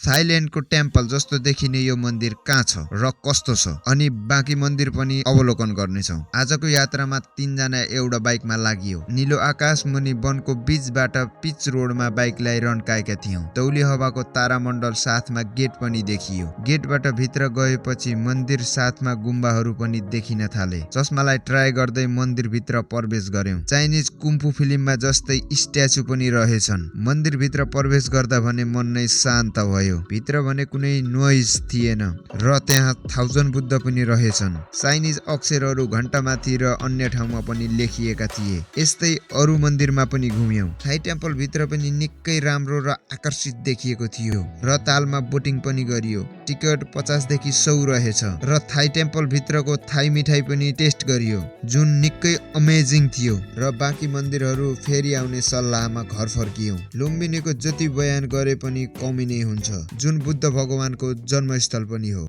थाइल्यान्डको temple जस्तो देखिने यो मन्दिर कहाँ छ र कस्तो छ अनि बाँकी मन्दिर पनि अवलोकन गर्नेछौँ। आजको यात्रामा 3 जना एउटा बाइकमा लागियो। नीलो आकाश मुनि वनको बीचबाट पिच रोडमा बाइकलाई रन्काएका थियौं। तौली हावाको तारामण्डल साथमा गेट पनि देखियो। गेटबाट भित्र गएपछि मन्दिर साथमा गुम्बाहरू पनि देखिन थाले। चस्मालाई ट्राई गर्दै मन्दिर भित्र प्रवेश गर्यौं। चाइनिज कुम्फु फिल्ममा जस्तै स्ट्याचु पनि रहेछन्। मन्दिर भित्र प्रवेश गर्दा भने मन नै शान्त भयो। भित्र भने कुनै नोइज थिएन र त्यहाँ 1000 बुद्ध पनि रहेछन्। चाइनिज अक्षरहरू घण्टामाथि र अन्य ठाउँमा पनि लेखिएका थिए। यस्तै अरू मन्दिरमा पनि घुम्यौं। थाई टेम्पल भित्र पनि निकै राम्रो र आकर्षित देखिएको थियो र तालमा बोटिङ पनि गरियो। टिकट 50 देखि 100 रहेछ र थाई टेम्पल भित्रको थाई मिठाई पनि टेस्ट गरियो जुन निकै अमेजिङ थियो र बाँकी मन्दिरहरू फेरि आउने सल्लाहमा घर फर्कियौं। लुम्बिनीको जति बयान गरे पनि कमी नै हुन्छ जुन बुद्ध भगवानको जन्मस्थल पनि हो।